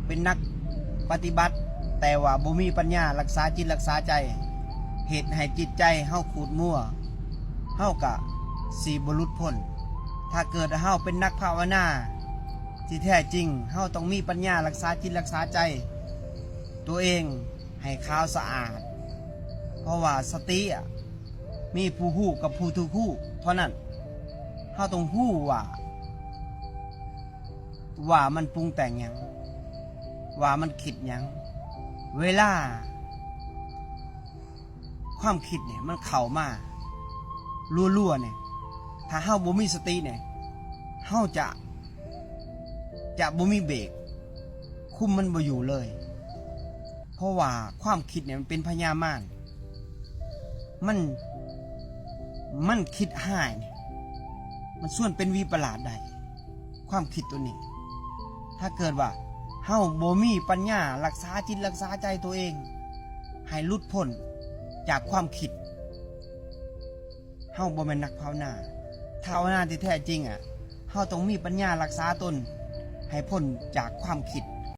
ເປັນນັກປະຕິບັດ ແຕ່ວ່າບໍ່ມີປັນຍາລັກສາຈິດລັກສາໃຈ ເຮັດໃຫ້ຈິດໃຈເຮົາຂູດມົວ ເຮົາກະຊິບໍ່ຫຼຸດພົ້ນ. ຖ້າເກີດເຮົາເປັນນັກພາວະນາທີ່ແທ້ຈິງ ເຮົາຕ້ອງມີປັນຍາລັກສາຈິດລັກສາໃຈຕົວເອງໃຫ້ຂາວສະອາດ ເພາະວ່າສະຕິອະ ມີຜູ້ຮູ້ກັບຜູ້ຖືກຮູ້ເທົ່ານັ້ນ. ເຮົາຕ້ອງຮູ້ວ່າ ວ່າມັນປຸງແຕ່ງຫຍັງ ວ່າມັນຄິດຫຍັງ. ເວລາຄວາມຄິດນີ້ມັນເຂົ້າມາລົວໆນີ້ ຖ້າເຮົາບໍ່ມີສະຕິນີ້ ເຮົາຈະ ຈະບໍ່ມີເບຣກ ຄຸມມັນບໍ່ຢູ່ເລີຍ. ເພາະວ່າຄວາມຄິດນີ້ມັນເປັນພະຍາມານ ມັນ ມັນຄິດຮ້າຍນີ້ ມັນຊວນເປັນວິປະຫຼາດໄດ້ ຄວາມຄິດໂຕນີ້. ຖ້າເກີດວ່າເຮົາບໍ່ມີປັນຍາລັກສາຈິດລັກສາໃຈໂຕເອງໃຫ້ຫຼຸດພົ້ນຈາກຄວາມຄິດ ເຮົາບໍ່ແມ່ນນັກພາວະນາ. ພາວະນາທີ່ແທ້ຈິງອະ ເຮົາຕ້ອງມີປັນຍາລັກສາຕົນໃຫ້ພົ້ນຈາກຄວາມຄິດ.